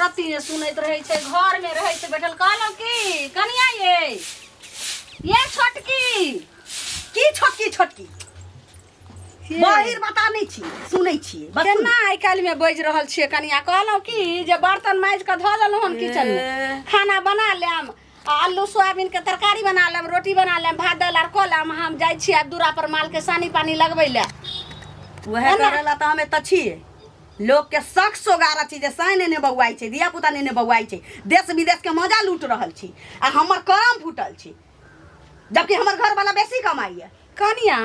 रत्ती ने सुनैत रहै छै घरमे रहै छै बैठल। कहलहुँ की कनिया ये, ये छोटकी। की छोटकी छोटकी? बाहिर बता नहि छी, सुनै छी बस। केना आइ काल्हिमे बाजि रहल छियै कनिया? कहलहुँ की जे बर्तन माजि कऽ धऽ देलहुँ हन किचनमे, खाना बना लेम, आ आलू सोयाबीन के तरकारी बना लेम, रोटी बना लेम, भात दालि आर कऽ लेम। हम जाइ छी आब दूरा पर माल के सानी पानी लगबै लए। वएह एना- करै ला तऽ हम एतऽ छियै। लोक के शख सोगारा छी जे साँइ नेने बौआइ छै, धिया पुता नेने बौआइ छै, देश विदेश के मजा लूट रहल छी आ हमर करम फूटल छी, जबकि हमर घरवाला बेसी कमाइया। कनिया,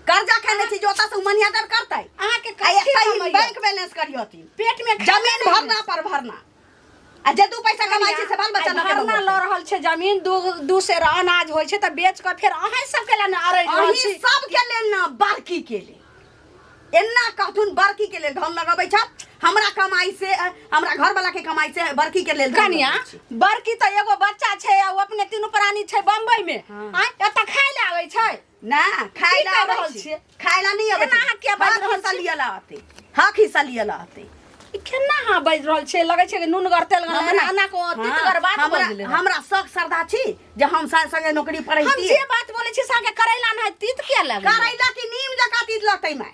कर्जा खेने छी जे ओतऽ से मनी ऑर्डर करतै अहाँके आ कथी एतऽ ई कमाइया? Bank balance करियथिन। पेट में खाना जमीन नहि भरना पर भरना, आ जे 2 पैसा कमाइ छै से बाल बच्चा आइ लऽ के भरना बौआइ लऽ छै। रहल छै जमीन, दू दू सेर अनाज होइ छै तऽ बेच कऽ फेर अहाँ सबके लए ने अरैज रहल अहीं छी। सबके लेल ना, बड़की के लेल। एना कहथुन, बड़की के लेल धन लगबै छथ हमरा कमाई से, हमरा घरवाला के कमाई से बड़की के लेल धन कनिया, लगबै छी। बड़की तऽ एगो बच्चा छै आ ओ अपने तीनू प्राणी छै बम्बई में। आँय, एतऽ खाय लए आबै छै ना खाय की ला कहि आबै रहल छी। छियै? खाय ला नहीं आबै एना छै। अहाँ किया बाजि हक रहल हिस्सा छी? लिअ ला आते, हक हिस्सा लिअ ला आते। ई केना अहाँ बाजि रहल छियै? लगै छै कि नूनगर तेलगर एना एना को तितगर बात बजलै हन। हमरा शौक श्रद्धा छी जे हम संग संगे नौकरी पढ़ै हम छी। जे बात बोलै छी से अहाँके करैला नहि तीत किया लागै? करैला की नीम जकाँ तीत लगतै माय,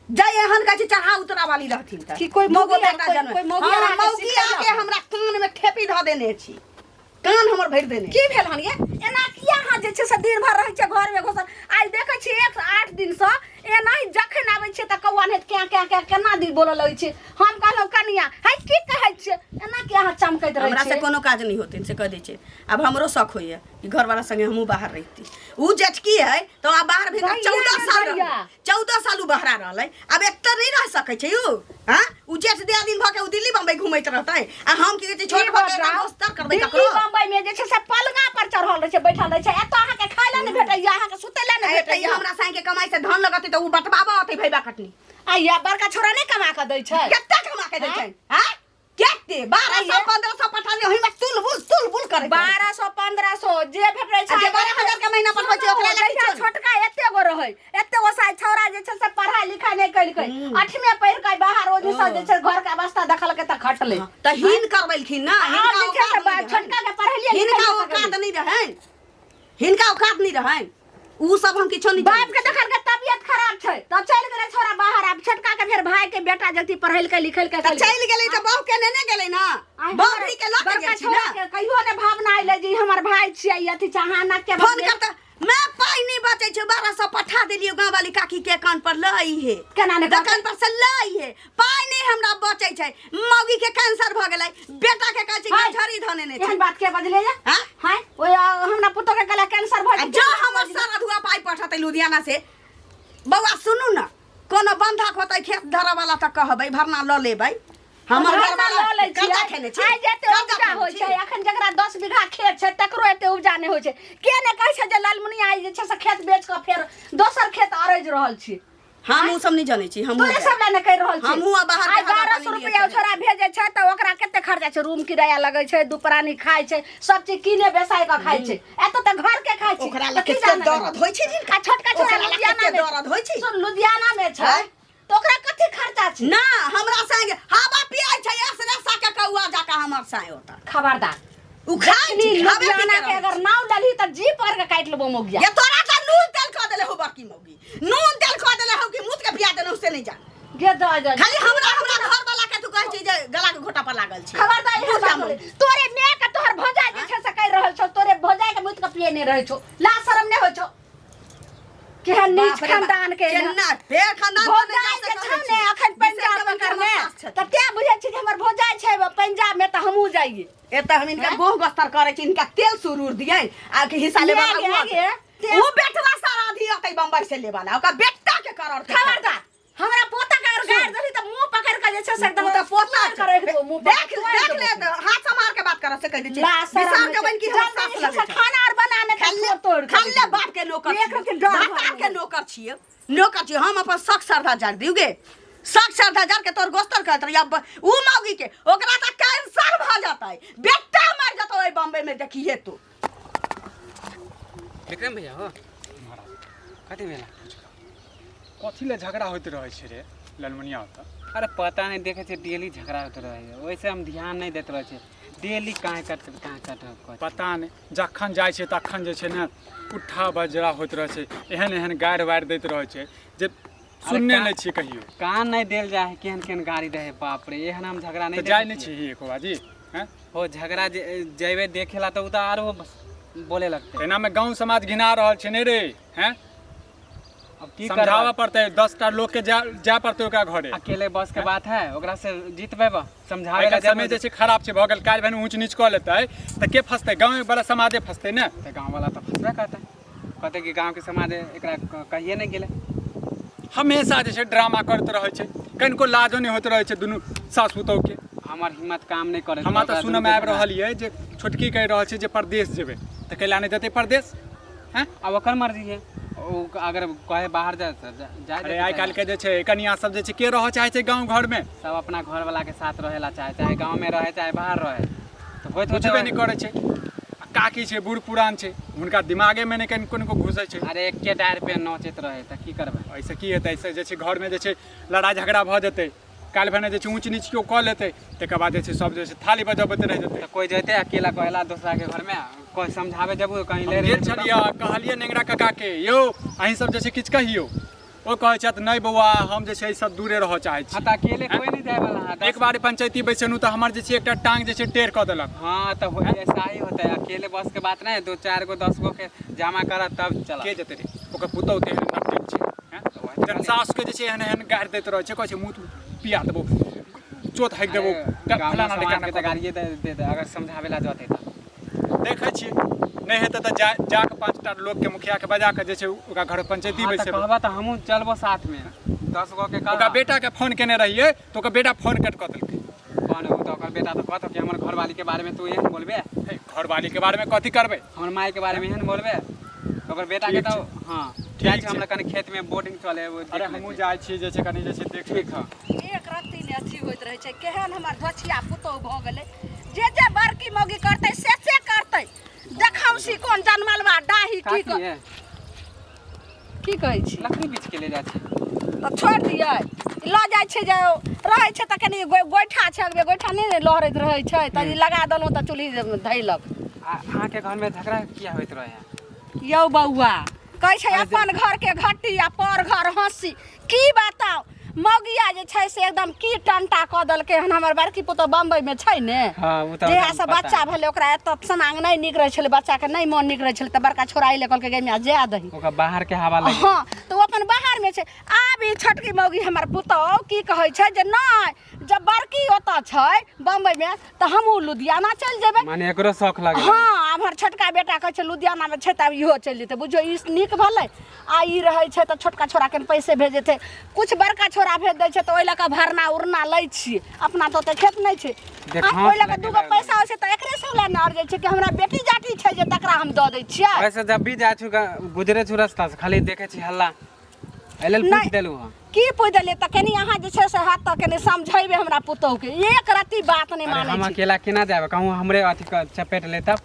जै एहन कहै छै चढ़ा उतरा वाली रहथिन तऽ की कोई दूगो मौगी आर- बेटा कोई- जन्म कोई मौगी आर हाँ, अहाँके मौगी सिखेलक? आके हमरा कान में ठेपी धऽ देने छी, कान हमर भरि देने। की भेल हन ये? एना किया अहाँ जे छै से दिन भरि रहै छियै घरमे घुसल? आइ देखै छियै 1 8 दिनसँ एनाही जखन आबै छियै तऽ कौआ नहि क्या क्या क्या केना दिन बोलऽ लगै छै। हम कहलहुँ कनिया है की कहै छियै, एना किया अहाँ चमकैत रहै हमरा से छियै? कोनो काज नहि होतनि से कह दै छै। आब हमरो शौक होइए कि घरवाला संगे हमहूँ बाहर रहिती। उ जेठकी है तऽ आब बाहर भीतर गैया 14 ने साल गैया। रहलै, 14 साल उ बहरा रहलै, आब एतऽ नहि रह सकै छै उ। हाँ, उ जेठ दिया दिन भऽ के उ दिल्ली बम्बई घुमैत रहतै आ हम की कहै छै छोट ई भऽ के बताउ, दोस्तर करबै दिल्ली ककरो। बम्बई में जे छै से पलंगा पर चढ़ल रहै छै, बैठल रहै छै। एतऽ अहाँके खाय लए नहि भेटैया, अहाँके सुतै लए नहि आ एतऽ भेटैया। हमरा साँइ के कमाई से धन लगतै तऽ उ बटबाबऽ अतै भैबा कटनी। आ या बड़का छोरा नहि कमा कऽ दै छै? कते कमा के दै छै? हाँ, कते? 1200 1500 पठा दे, ओहिमे तुलबुल तुलबुल करै। 1200 1500 जे भेटै छै। आ जे 12,000 के महीना पठबै छै ओकरा लए जहिया किछो नहि। छोटका एते गो रहै, एते गो साइ छौड़ा जे छै से पढ़ाई लिखाई नहि केलकै, अठमे पढ़ि कऽ बाहर ओहि से जे छै घर के अवस्था देखलकै तऽ खटलै। तऽ हिन करबेलखिन ना। आब हिनका जे छै से औकात नहि रहनि। छोटका के पढ़ेलियै हिनका लिखेलियै। औकात नहि रहनि, हिनका औकात नहि रहनि, उ सब हम किछो नहि बाप जानै के छी। देखलकै तबियत खराब छै तब चलि गेलै छोरा बाहर। आब छोटका के फेर भाई के बेटा जल्दी पढ़ेलकै लिखेलकै। तऽ चलि गेलै तऽ बहू के नेने गेलै ना, आइ बहू हमर के लऽ के बड़का गेल छी छोरा ना। के कहियो ने भावना अयलै जे ई हमर भाई छियै, ई अथी छै, अहाँ ना के फोन बजबै। करता मैं पाई नहीं बचै छै, 1200 पठा देलियै गाँव वाली काकी के अकाउंट पर लई हे। केना ने दोकान पर से लई हे, पाई नहीं हमरा बचै छै, मौगी के कैंसर भऽ गेलै, बेटा के कहै छै हाय। झड़ी धने छै। एहन बात के बजले ये? हाँ? हाय, ओए हमरा पुतोह के कहला कैंसर भऽ आ गेल। जो हमर सारा धुआ पाई पठतै लुधियाना से। बौआ सुनू ना, कोनो बंधक होतै खेत धरऽ वाला तऽ कहबै, भरना लऽ लेबै। हमर भरना घरवाला लऽ लै छियै। कर्जा खेने छी, आइ जते कर्जा उपजा खेने होइ छी। छै, अखन जकरा 10 बीघा खेत छै तकरो एते उपजा नहि होइ छै। के ने कहै छै जे लालमुनिया आइ जे छै से खेत बेच कऽ फेर दोसर खेत अरैज रहल छी। हम उ सब नहि जनै छी, हमहूँ तोरे सब लए ने कहि रहल छी। हमहूँ आब बाहर के आइ हवा 1200 पानी लिअ रुपया चलै। छोरा भेजै छै तऽ ओकरा कते खर्चा छै? रूम किराया लगै छै, दू प्राणी खाइ छै, सब चीज कीने बेसाय कऽ खाइ छै। एतऽ तऽ घर के खाइ छै। ओकरा लए तऽ की कते जानै? दर्द होइ छै जिनका। आ छोटका छोरा ओकरा लए लुधियाना कते में दर्द होइ छै। सुन, लुधियाना में छै आँय? तऽ ओकरा कथी खर्चा छै? ना हमरा संग हवा पियाइ छै असरसा के कौआ जाका हमर साय होता। खबरदार, उ खाइ जखनी छै, खाबे लुधियाना पीते के रहै अगर छै। नाव लेलही तऽ जी पर के काटि लेबो मौगिया। ये तोरा तऽ नून तेल कऽ देले हो, बड़की मौगी नून तेल कऽ देले हो कि मुत के पिया देने हो से नहीं जान। गे जा जा। खाली हमरा हमरा घर वाला के तू कहै छै जे गला के घोटा पर लागल छै। खबरदार, एहन बुढ़िया बात बोले। मौगी। तोरे my के तोहर भौजाई जे छै से कहि रहल छौ, तोरे भौजाई के मुत के पिए नहि रहै छौ, ला शरम नहि होइ छौ? केहन नीच बाप रे बाप। खानदान के केना फेर खानदान पर नहि भौजाई जा जे सकै छौ छी। ने अखन विशेष पंजाब कऽ में हमर ने सास छथिन। तऽ तें बुझै छी जे हमर भौजाई छै पंजाब में तऽ हमहूँ जाइए। एतऽ हम इनका गोह गस्तर करै छी, इनका तेल सुरूर दियै आ के हिस्सा लेबा गे, वाला गे, उ उ बेटवा सारा आधी अतै बम्बई से लेवाला, ओकर बेटा के करड़ के खबरदार, हमरा पोता के अगर गाड़ देली तऽ मुंह पकड़ के जे छै से एकदम उ तऽ पोता तोड़ के राखि देबो मुंह देख पकड़, तोड़ देख देबो। ले तऽ हाथ से मार के बात करऽ से कहि दै छी। ला शरम विशाल नहि के छै। बन की हमर जल्दी सास जे छै लगै से छै। खाना आर बना नहि तऽ खाले तोड़ तोड़ के खाले देबो। बाप के नौकर एक छियै। रति डर भातार भऽ के नौकर छियै, नौकर छियै हम। अपन शख श्रद्धा जाग दियौ गे, शख श्रद्धा जार के तोर गोस्तर करत रहियै। अब उ मौगी के ओकरा तऽ कैंसर भऽ जतै, बेटा मर जतौ ओहि बम्बई में, देखिहे तू। विक्रम भैया हो, कथी भेला? कथी लए झगड़ा होइत रहै छै रे? ललमुनिया होता। अरे पता नहीं, देखे छियै डेली झगड़ा होइत रहैए, ओहिसँ हम ध्यान नहि दैत रहै छियै। डेली काहे कट काहे कट कट। पता नहि, जखन जाइ छै तखन जे छै ने उठा बजरा होइत रहै छै, एहन एहन गारि वारि दैत रहै छै जे सुनने नहि छियै कहियो। कान नहि देल जाइ है, केहन केहन गाड़ी रहै, बाप रे। एहन हम झगड़ा नहि तऽ जाइ नहि छी एको बाजी हैं? हो झगड़ा जे जेबै देखे ला तऽ ओ तऽ आरो बोले लगतै। एनामे गाँव समाज घिना रहल छै नहि रे हैं? अब की समझाबऽ करबै? पड़तै, 10टा लोकके जाय पड़तै ओकरा घरे। अकेले बस के बात है? ओकरा से जीतबै बा समझाबै आइ ला काल्हि समय जे छै खराब छै भऽ गेल। काल्हि भने ऊँच नीच कऽ लेतै तऽ के फँसतै? गाँव वाला समाजे फँसतै ने। तऽ गाँव वाला तऽ फँसबे करतै, कहतै कि गाँवके समाज एकरा कहिए नहि गेलै। हमेशा जे छै ड्रामा करैत रहै छै, कनिको लाजो नहि होइत रहै छै दुनू सास पुतोहके। हमर हिम्मत काम नहि करै। हमरा तऽ सुनऽमे आबि रहल यऽ जे छोटकी कहि रहल छै जे परदेश जेबै, तऽ कैला नहि जेतै परदेश हैं? आब ओकर मर्जी है, ओ अगर कहे बाहर जाए तऽ जाए। अरे आइ काल्हिके जे छै कनिया सब जे छै, के रहऽ चाहै छै गाँव घरमे? सब अपना घरवाला के साथ रहे ला चाहे, चाहे गाँव में रहे चाहे बाहर रहे, तऽ होइत होते। बुझबे नहि करै छै। आ काकी छै, बूढ़ पुरान छै, हुनका दिमागेमे नहि कनिको कनिको घुसै छै। अरे एके डारि पे नोचैत रहे तऽ की करबै? एहिसँ की हेतै? एहिसँ जे छै घरमे जे छै लड़ाइ झगड़ा भऽ जेतै। काल्हि भने जे छै ऊँच नीच केओ कऽ लेतै, तकर बाद जे छै सब जे छै थाली बजबैत रहि जेतै। तऽ कोइ जेतै अकेला कहेला दोसरा के घरमे? कोइ समझाबै जबू कहीं ले हम गेल छलियै, कहलियै नेंगरा काकाके, यौ अहीं सब जे छै किछु कहियौ। ओ कहै छथि, नहि बौआ, हम जे छै सब दूरे रहऽ चाहै छी। हाँ, तऽ अकेले कोइ नहि जाय वाला है। एक बार पंचायती बैसेलहुँ तऽ हमर जे छै एकटा टांग जे छै टेढ़ कऽ देलक। हाँ, तऽ ऐसा ही होता है। अकेले बस के बात नहीं, दो चार गो 10 गो के जमा करत तब चला। के जेतै रे? ओकर पुतहु तेहन नटीन छै हैं? जहन सासुके जे छै एहन एहन गारि दैत रहै छै, कहै छै मुँह पिया देबो, चोत हाकि देबो, फलाना ढिकाना के कऽ तऽ गाड़िए दे दे दे, अगर समझावे ला जते तऽ। देबो। देखै छियै, नहि हेतै तऽ जा जाकऽ 5टा लोकके, मुखियाके बजा कऽ जे छै ओकरा घर पंचायती हाँ, तऽ बैसेबै। कहबा तऽ हमहूँ चलबो साथमे, 10 गो के ओकरा कहबा। बेटाके फोन केने रहियै तऽ ओकर बेटा फोन कट कऽ देलकै। कौन? ओ तऽ ओकर बेटा तऽ कहतो कि हमर घरवाली के बारे में तू एहन बोलबे? हे, घरवालीके बारेमे कथी करबै? हमर माय के बारे में एहन बोलबे? तऽ ओकर बेटा के ठीक तऽ छै। हाँ, ठीक जाइ छी छै। हमरा कनि खेत में बोर्डिंग चले वो देख अरे लै हमहूँ छी। जाइ छियै जे छै कनि जे छै देख। ठीक है। एक रत्ती ने अथी होइत रहै छै। केहन हमर धोछिया पुतोहु भऽ गेलै जे जे बड़की मौगी करतै से से करतै। देखौसी कोन जनमलवा डाही की काकी है। की कहै छी? लकड़ी बीछ के ले जाइ छी। तऽ छोड़ि दियै, लऽ जाइ छै जे रहै छै तऽ कनि गोइठा छै, अगबे गोइठा नहि ने लहरैत रहै छै, तऽ ई लगा देलहुँ तऽ चूल्ही धैलक। आ अहाँके घर में झगड़ा किया होइत रहे है? यौ बौआ, कहै छै अपन घरके घट्टी आ पर घर हँसी। की बताउ, मौगिया जे छै से एकदम की टंटा कऽ देलकै हन। हमर बड़की पुतोह बम्बई में छै ने। हाँ, ओ तऽ जहिया से पता। बच्चा भेलै, ओकरा एतऽ समांग नहि नीक रहै छलै, बच्चाके नहि मोन नीक रहै छलै, तऽ बड़का छोड़ा अइले, कहलकै गै माय, जाय दही। ओकरा बाहर के हवा लगे। हाँ, तऽ ओ अपन बाहरमे छै। आब ई छोटकी मौगी हमर पुतोह की कहै छै जे नहि, जब बड़की ओतऽ छै बम्बईमे तऽ हमहूँ लुधियाना चलि जेबै। माने एकरो शौक लगे। हाँ, आब हमर छोटका बेटा कहै छै लुधियानामे छै तऽ आब इहो चलि जेतै। बुझियौ, ई नीक भेलै। आ ई रहै छै तऽ छोटका छोड़ाके पैसे भेजेतै, कुछ बड़का छोड़ा भेज दै छै, तऽ ओहि लऽ कऽ भरना उरना लै छियै। अपना तऽ ओते खेत नहि छै। आ ओहि लऽ कऽ दूगो पैसा होइ छै तऽ एकरे सब लए ने अड़ जाइ छै कि हमरा बेटी जाटी छै जे तकरा हम दऽ दै छियै। वैसे जब भी जाइ छु, गुजरे छु रास्ता से, खाली देखै छी हल्ला, एहि लेल पूछि देलहुँ हँ। की पूछि देलियै? तऽ कनि अहाँ जे छै से हाथ तऽ कनि समझेबै हमरा पुतोहुके, एक रत्ती बात नहि अरे मानै हम छै। अकेला केना जायब? कहूँ हमरे अथी चपेट ले तब।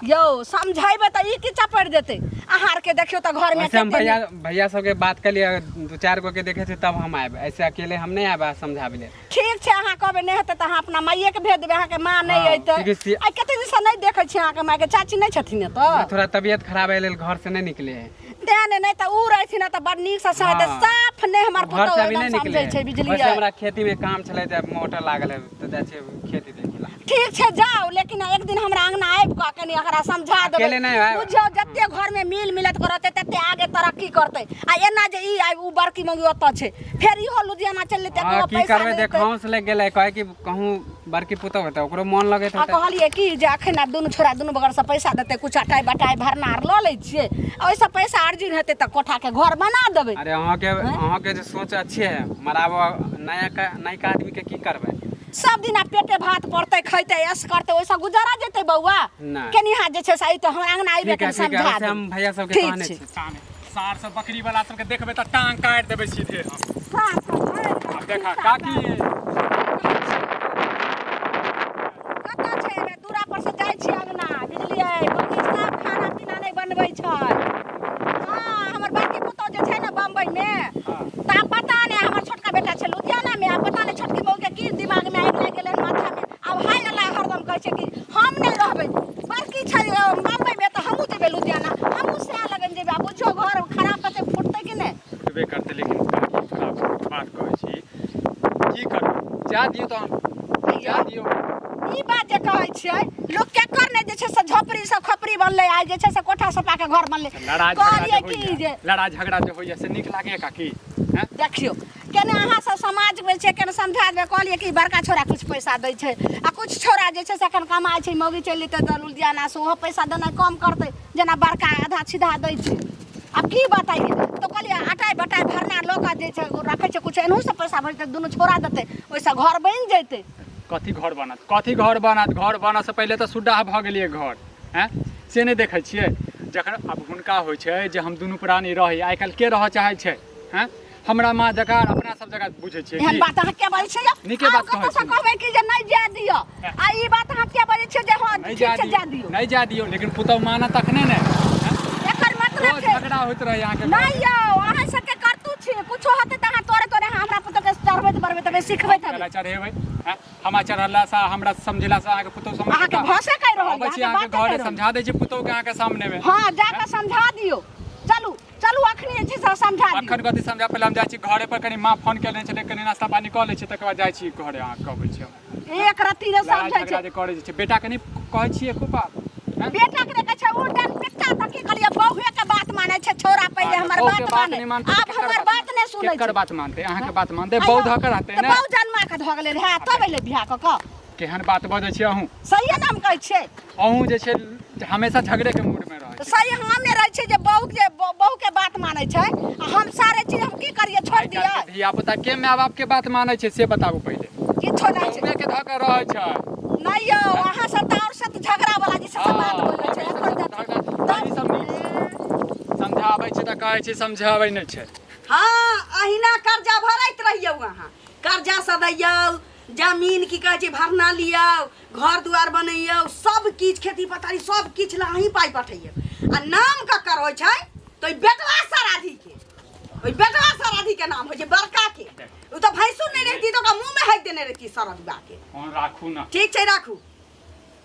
यौ, समझेबै तऽ ई की चपड़ि देतै? अहाँ आरके देखियौ तऽ घरमे वैसे हम कते भैया भैया सबके बात कलियै, अगर दू चारि गो के देखै छै तब हम आयब, ऐसे अकेले हम नहि आयब समझाबै लेल। ठीक छै, अहाँ कहबै नहि हेतै तऽ अहाँ अपना माइएके भेज देबै। अहाँके माँ नहि अयतै? ठीके आइ कते दिनसँ नहि देखै छी अहाँके मायके। चाची नहि छथिन एतऽ? थोड़ा तबियत खराब है लेल घर से नहीं निकले है। तें ने, नहि तऽ उ रहथिन तऽ बड़ नीकसँ समझतै। साफ नहि हमर घर पुतहु से अभी एकदम नहीं निकले समझै छै है। वैसे बुझलियै? हमरा खेती में काम छलै तऽ मोटर लागल है तऽ जाइ छियै खेती देखे ला। ठीक छै, जाउ, लेकिन एक दिन हमरा अंगना आबि कऽ कनि एकरा समझा देबै। अकेले नहि आयब। बुझियौ, जते घरमे मिल मिलत करतै तते आगे तरक्की करतै। आ एना जे ई आइ उ बड़की मौगी ओतऽ छै, फेर इहो लुधियाना चलि जेतै। हाँ, एकरो की पैसा करबै? नहि देतै। देखाउस लागि गेलै, कहै कि कहूँ बड़की पुतहु हेतै, ओकरो मोन लगैत आ होतै। कहलियै कि जे अखन आब दुनू छोड़ा दुनू बगलसँ पैसा देतै, कुछ अटाइ बटाइ भरना आर लऽ लै छियै, आ ओहिसँ पैसा अर्जुन हेतै तऽ कोठाके घर बना देबै। अरे अहाँके जे सोच अच्छे है, मगर आब नया का नयका आदमी के की करबै? सब दिन आब पेटे भात पड़तै, खैतै, ऐश करतै, ओहिसँ गुजारा जेतै बौआ? नहि। केनी हाथ जे छै से अइतै हमरा अंगना अइबे, ठीक है, कनि ठीक है। समझा वैसे देबै। हम भैया सबके ठीक कहने छै। छी। सार सब बकरी वाला सबके देखबै तऽ टांग काटि देबै सीधे हम। सार सब भरि कऽ आब देखा खिस्सा। काकी। कतऽ छै एहिमे? दूरा पर से जाइ छी अंगना, बुझलियै? मम्मी साफ खाना पीना नहि बनबै छै। हाँ, हमर बड़की पुतोह जे छै ने बम्बई मे, तऽ पता नहि, हमर छोटका बेटा छै जा दियौ तहन, जा दियौ। ई बात जे कहै छियै, लोक केकर ने जे छै से झोपड़ी से खोपड़ी बनलै, आइ जे छै से कोठा सपा के घर बनलै। लड़ाइ झगड़ा कहलियै जे की होइया, जे लड़ाइ झगड़ा जे होइया से नीक लागैया काकी? हैं? देखियौ केना अहाँ सब समाज में छै, केना समझा देबै। कहलियै कि बड़का छोरा कुछ पैसा दै छै आ कुछ छोरा जे छै से एखन कमाइ छै, मौगी चलि जेतै तऽ लुधियाना से ओहो पैसा देनाइ कम करतै, जेना बड़का आधा छिधा दै छै। आब की बताइए। तऽ कहलियै अटाइ बटाइ भरना लऽ कऽ जे छै रखै छै, कुछ एनहु से पैसा भरि दुनू छोड़ा देतै, ओहिसँ घर बनि जेतै। कथी घर बनत? कथी घर बनत? घर बनऽ से पहिले तऽ सुड्डाह भऽ गेलियै घर। हैं, से नहि देखै छियै? जखन आब हुनका होइ छै जे हम दुनू प्राणी रही, आइ काल्हि के रहऽ चाहै छै? हैं, हमरा माँ जकाँ अपना सब जकाँ बुझै छियै एहन की? बात अहाँ किया बाजै छियै यौ? नीके बात आब कहै कतऽसँ छी। कहबै कि जे नहि जाय दिअ, आ ई बात अहाँ किया बाजै छियै जे हँ नहि ठीक जा छै जाय दियौ, दियौ? नहि जा दियौ, लेकिन पुतहु मानत तखने ने। हैं? एकर मतलब रोज छै झगड़ा होइत रहै अहाँके। नहि यौ, अहाँ सबके करतू छी, कुछो होतै तऽ अहाँ तोरे तोरे अहाँ हमरा पुतोह के चढ़बैत बढ़बैत हेबै, सिखबैत हेबै। केला चढ़ेबै? हैं? हमरा चढ़लासँ, हमरा समझेलासँ अहाँके पुतहु समझ अहाँके भाषा कहि रहल अबै छी यऽ, अहाँके अहाँके बाते घरे कहि रहल। समझा दै छी पुतहु के अहाँके सामनेमे। हँ, जा कऽ समझा दियौ। चलू चलू, अखनी जे छै से समझा दियौ। अखन कथी समझा? पहिले हम जाइ छी घरे पर, कनी माँ फोन केने छलै, कनी नाश्ता पानी कऽ लै छी, तकर बाद जाइ छी घरे, अहाँके अबै छी हम। एक रत्ती ने लड़ाइ समझै झगड़ा छै। जे करै छै बेटा के नहि कहै छियै एको बात? हैं? बेटा के देखै छै, ओ डन पिट्टा तऽ की कहलियै, बहुए के बात मानै छै छोरा। पहिले हमर बहू के बात बात माने, नहि मानतै तऽ आब केकर हमर बात बात नहि सुनै केकर छै। बात मानतै? अहाँके बात मानतै? आइयो, बहू धऽ कऽ रहतै तऽ ने। बहु जन्मा के धऽ गेलै रहै तब एलै बियाह कऽ कऽ। केहन बात बजै छियै अहूँ। सहिए ने हम कहै छियै? अहूँ जे छै हमेशा झगड़े के मूड में रहै तऽ छी। सही हम नहि रहै छियै जे बहू के बहू के बात मानै छै आ हम सारे चीज हम की करियै, छोड़ि आइ दियै? काल्हिके धिया पुता के माय बाप के बात मानै छै से बताबू पहिले। किछो नहि छै। बहुए के धऽ कऽ रहै छै। नहि यौ, अहाँ सब तऽ आओर सब झगड़ा वाला जे छै से बात बोलै छै। एखन तब सब नीक समझाबै छै तऽ कहै छै समझाबै नहि छै। हँ, अहिना कर्जा भरैत रहियौ। अहाँ कर्जा सदैयौ, जमीन की कहै छै भरना लियौ, घर दुआर बनैयौ, सब किछु, खेती पथारी सब किछु लए अहीं पाइ पठैयौ। आ नाम ककर होइ छै? तऽ ओहि बेटवा सराधी के, ओहि बेटवा सराधी के नाम होइ छै, बड़का के। ओ तऽ भैंसुर नहि रहिती तऽ ओकरा मुँहमे हाकि देने रहिती सरदुआ के। फोन राखू ने। ठीक छै, राखू,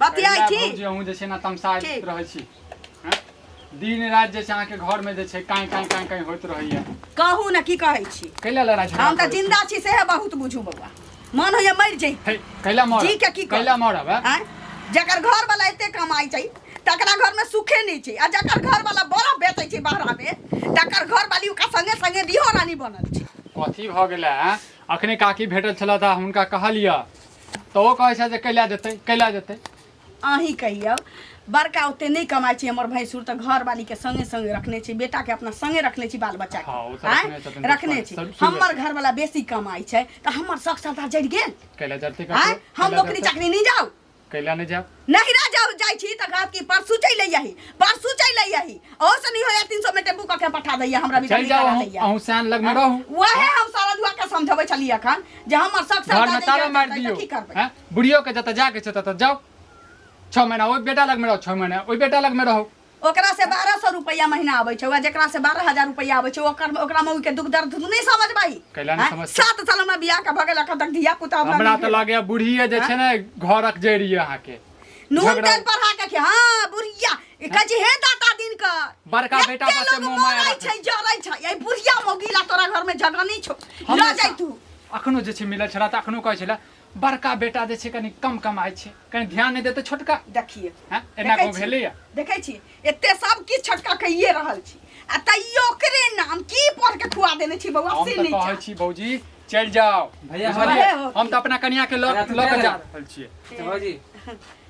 बतियाइ छी। भौजी, अहूँ जे छै ने तमसाइत ठीक। रहै छी। हँ? दिन राति जे छै अहाँके घरमे जे छै काँय काँय काँय काँय होइत रहैया। कहू ने, की कहै छी? कैला लड़ाइ झगड़ा हम तऽ करै छी? जिंदा छी सेहे बहुत बुझू बौआ। मन होइया मरि जाइ। हे, कैला मरब? जी के की करब? कैला मरब? हैं? आँय? जकर घर वाला एते कमाइ छै तकरा घर में सुखे नहीं छै, आ जकर घर वाला बरफ बेचै छै बाहरा में तकर घर वाली ओकरा संगे संगे रिहो रानी बनल छै। कथी भऽ गेलै? हैं? अखने काकी भेटल छलै तऽ हुनका कहलियै तऽ ओ कहै छै जे कैला जेतै, कैला जेतै। अहीं कहियौ, बड़का ओते नहि कमाइ छै हमर भैंसुर, तऽ घरवाली के संगे संगे रखने छै, बेटा के अपना संगे रखने छै, बाल बच्चा के। हँ, ओ तऽ आँय? रखने छथिन। रखने छै। शुरू हमर घरवाला बेसी कमाइ छै तऽ हमर शौक श्रद्धा जरि गेल? कैला जरतै? आँय? ककरो हम कैला नौकरी जरतै? चाकरी नहि जाउ? कैला नहि जायब? नहिरा जाउ, जाइ छी तऽ कहत कि परसू चलि अइही, परसू चलि अइही। ओहो से नहि होइया, 300 में टेम्पू कऽ के पठा दैया हमरा, चलि विदाई जाउ। करा अहूँ दैया। अहूँ सैन लगमे रहू। वएह हम सारा दुआ के समझबै छलियै अखन जे हमर शौक घर श्रद्धा में जरि ताला गेल मारि तऽ दियौ। की करबै? हैं? बुढ़ियो के जतऽ जाके छै ततऽ जाउ। 6 महीना ओहि बेटा लगमे रहू, 6 महीना ओहि बेटा लगमे रहू। ओकरा से 1200 रुपया महीना आबै छै, जेकरा से 12,000 रुपया आबै छै, ओकर ओकरा मौगी के दुख दर्द तू नहि समझबही? कैला नहि आँय? समझतै? 7 साल हमरा बियाह के भऽ गेल, अखन तक धिया पुता हमरा नहि तऽ भेल। लागैया बुढ़िए जे छै ने घरक जड़ि यऽ अहाँके। नून झगड़ा- तेल पढ़ा के हाँ, बुढ़िया ई कहै छै हे दाता दिन कर। बड़का बेटा एते पर से लोग मोह माया मरै रखै। छै, जरै छै, एहि बुढ़िया मौगी ला तोरा घर में जगह नहि छौ, लऽ हमेशा- जाइ तू। अखनो जे छै मिलल छला तऽ अखनो कहै छलै बड़का बेटा जे छै कनि कम कमाइ छै, कनि ध्यान नहि देतै छोटका। देखिए। हैं? एना देखै को छी? भेलैया? देखै छी, एते सब किछु छोटका कहिए रहल छी आ तैयो ओकरे नाम की पढ़ के खुआ देने छी बौआ हम से तऽ नहि कहै जान। छी भौजी, चलि जाउ। भैया, बुझलियै? वएह हो। हम तऽ अपना कनिया के लऽ भैया, तू लऽ कऽ चलि जा जा। रहल छियै। तऽ भौजी।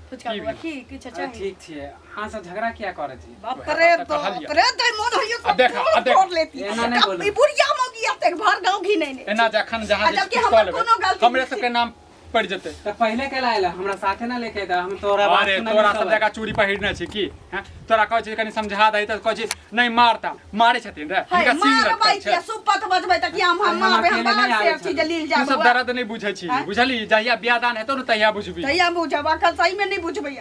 फुचका की बौआ, भेल? की किछु अरे चाही? ठीक छियै। अहाँ सब झगड़ा किया करै छी? बाप वएह रे बात तऽ कहलियै। बाप रे, तै मोन होइए अब देखा, अब देखा। तोड़ लेती। एना नहि बोलू। ई बुढ़िया मौगी एतेक भर गाँव घिने ने। एना जखन जहाँ आ जे जबकि किछु हमर कऽ लेबै, कोनो गलती हमरे नहि। सबके नाम पड़ि जेतै। तऽ पहिले केला आयल हमरा साथे ना लेके अयतै? हम तोरा बात अरे सुनने तोरा सब सब जगह चूड़ी पहिरने छी की? हैं? तोरा कहै छी कनि समझा दही तऽ कहै छी नहि मारता, मारै छथिन रे। है हिनका सींग मारबै लटकल छै। किया, सुपत बजबै तऽ किया हम हम मारबै? हम अकेले नहि बाहर आबै से छी जे लील तू जाब सब दर्द नहि बुझै छी। हैं? बुझली? जहिया बियाह दान हेतौ ने तहिया बुझबी। तहिया बुझब, अखन सही में नहि बुझबै।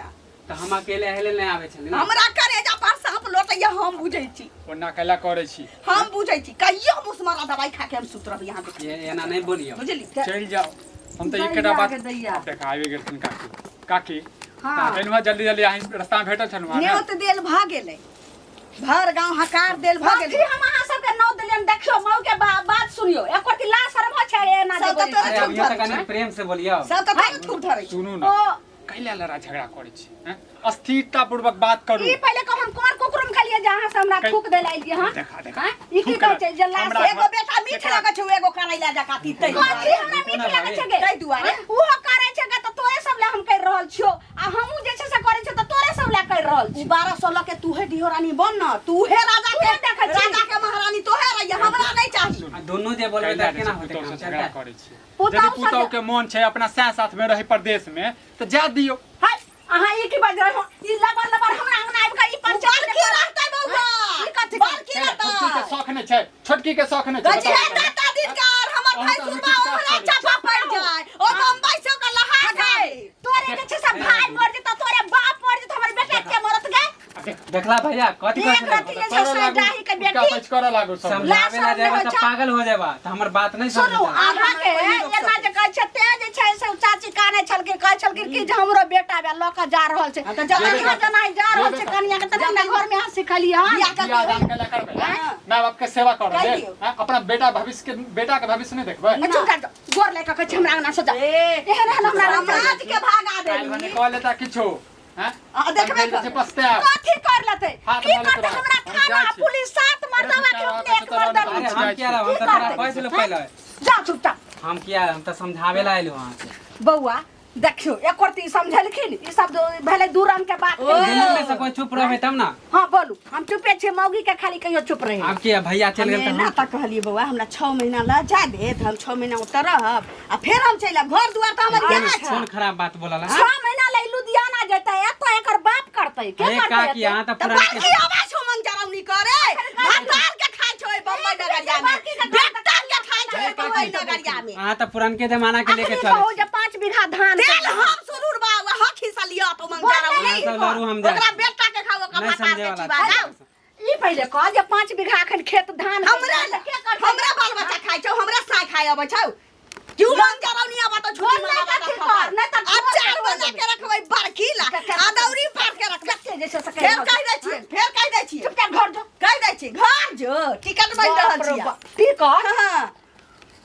तऽ हम अकेले अहिले नहि आबै छली ने। हमरा करेजा पर साँप लोटैया, हम बुझै छी। ओना कैला करै छी? हम बुझै छी। कहियो मुसमारा दवाई खा के हम सुत रहबै यहाँ देख। एना नहि बोलियौ। बुझली? चलि जाउ। हम तऽ एकेटा दैया बात के दैया। आब देखा, आबि गेलखिन काकी। काकी, हाँ। एलहुँ हँ जल्दी जल्दी, अहीं रस्ता मे भेटल छलहुँ हँ ने? न्योत देल भऽ गेलै, भर गाँव हकार देल भऽ कथी गेलै। हम अहाँ सबके नौ देलियन देखियो मऊ के बात सुनियो एको की ला शर्म होइ छै एना जे सब तऽ बजै तोरे छै। अरे थूक अभियो तऽ धरै कनि छै। प्रेम से बोलियौ सब तऽ तोरे थूक धरै छै। सुनू ना ओ कैला लड़ा झगड़ा करै छी हैं? अस्थिरता पूर्वक बात करू ई पहिले कहू हम कोन कुकुरम खेलियै जे अहाँ से हमरा थूक दै लए एलियै हँ देखा देखा आँय? ई की थूक कहै छै जे लाश हमरा- एगो बेटा मीठ लगै छौ एगो करैला जकाँ तीतै कथी हमरा मीठ लगै छै गे ताहि दुआरे। आँय? उहो करै छै गे तऽ तोरे सब लए हम करि रहल छियौ आ हमहूँ जे छै से करै छियौ तऽ तोरे सब लए करि रहल उ छियौ 1200 लऽ के तूहे डिहोरानी बन न तूहे राजा के तूहे देखै छी। राजा के महारानी तोहे रहिए हमरा नहीं चाही आ दुनू जे बोलबै कैला तऽ केना जे छै होतै पुतहु काम से झगड़ा चलतै करै छी पुतहु यदि से पुतहु के मोन छै अपना सास साथ में रही प्रदेश में तऽ जा दियौ हाय अहाँ ई की बाजि रहल हो ई लबर लबर हमरा अंगना आबि कऽ ई उ पंचायत बड़की रहतै बौआ ई कथी बड़की छोटकी के रहतै शौख नहि छै छोटकी के शौख नहि छै गजी बताउ है दाता दिन का और हमर अहाँ तऽ भैंसुर बा अनुचित काज ओकरा करै छी। चापा पड़ जाए ओ बम्बई से ओकर लहा हगाय जाए तोरे के छै से भाई मर जेतौ तोरे बाप मर जेतौ हमर बेटा के मरत गे देखला भैया कथी कहै एक छलै रति जे छै करऽ से लागू, डाही के उनका बेटी पैच करऽ लागू सब समझावे ला लाशा जेबा नहि तऽ होइ पागल हो जेबा तऽ हमर बात नहीं सुनू समझता अहाँके एना जे कहै छै तें जे छै से चाची कानै छलखिन कहै छलखिन कि जे हमरो बेटा बे लऽ कऽ जा रहल छै हाँ, तऽ जतन अहाँ जेना जा रहल छै कनिया के तखन ने घरमे अहाँ सिखलियै हन बियाह कर बियाह दान कैला करबै हाँ। माय बाप के सेवा करऽ कहि लेल दियौ। हाँ? अपना बेटा भविष्य के बेटा के भविष्य नहीं देखबै चुप कर जाओ गोर लए कऽ कहै छै हमरा अंगना से जा ए एहन एहन हमरा अंगना समाज के भागा काल्हि भने देली कऽ लेता किछो हाँ? आ, देखबे हम कर। जे पछताएब कथी कर लेतै हाथ की मारैत करतै रहब। हमरा हम थाना जाइ छी। पुलिस सात मर्दवा के अरे अपने एक तोरा मर्दवा अरे जाइ हम छी। किया रहब हम की तऽ तोरा करतै? कहै छलहुँ पहिले जा चुपचाप हम किया हम तऽ समझावे ला एलहुँ अहाँके बौआ देखियौ एको रत्ती समझलखिन ई सब भेलै दू रंग के बात दुनू में से कोई चुप रहबै तब ना हाँ बोलू हम चुपे छियै मौगी के खाली कहियो चुप रहे आब किया भैया चलि गेल हमे तऽ एना हम तऽ कहलियै बौआ हमरा 6 महीना लऽ जा दे तऽ हम 6 महीना ओतऽ रहब आ फेर हम चलि आयब घर दुआर तऽ हमर इएह छै कोन खराब बात बोलल 6 महीना ले लुधियाना जेतै एतऽ एकर बाप करतै के अरे करतै काकी एते? अहाँ तऽ तऽ पुरान बड़की आवाज छौ मन जरौनी करे भतार के खाइ छौ बम्बई नगरिया में बेटा के खाइ छौ बम्बई नगरिया में अहाँ तऽ पुरानके जमाना के लेके अखनी चलै कहू छी जे 5 बीघा धान तेल हम सुरूर बा हक हिस्सा लिअ तो मन जरौनी अहाँ सब लड़ू हम जाइ ओकरा बेटा के खाओ ओकरा नहीं भतार समझे के वाला चिबा जाओ ई पहिले कह जे 5 बीघा अखन खेत धान हमरा के करतै हमरा बाल बच्चा खाइ छौ हमरा साय खाइ अबै छौ क्यों मन जरौनी आबा तो झूठी नहीं मनावा कथी कर, नहीं तऽ अब झोर चार के बना के रखबै बड़की ला अदौरी पार के रखबै कते जे छै से फेर कहि दै छियै फेर कहि दै छियै चुपचाप घर जो कहि दै छियै घर जो टिकट बनि रहल छियै टिकट हाँ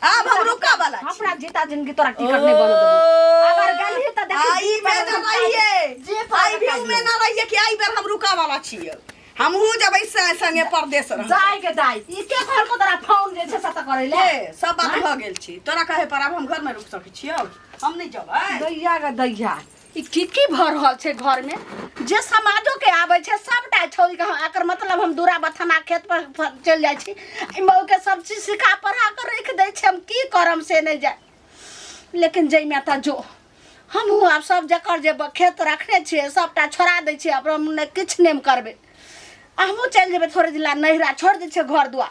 आब हम रुकऽ वाला छी अपना जीता जिंदगी तोरा टिकट नहीं बनत देबो अगर गेलही तऽ देखी आई बेर न रहिए जे आई भी उमे न रहिए कि आई बेर हम रुकऽ वाला छियै हमहूँ जेबै संगे परदेश रहबै जाय के दाय ई के कहल को तोरा फोन जे छै से तऽ करै ले ए सब बात भऽ गेल छी तोरा कहे पर आब हम घर में रुक सकै छियौ हम नहि जेबै दैया गे दैया ई की की भऽ रहल छै घर में जे समाजो के आबै छै सबटा छौरी के एकर मतलब हम दूरा बथाना खेत पर चलि जाइ छी एहि मऊ के सब चीज सिखा पढ़ा कऽ राखि दै छै हम की करम से नहि जाय लेकिन जाहिमे तऽ जो हमहूँ आब सब जकर जे खेत रखने छियै सबटा छोड़ा दै छियै आब हम नहि किछु नहि करबै हमहूँ चलि जेबै थोड़े दिन ला नैहरा छोड़ि दै छियै घर दुआर।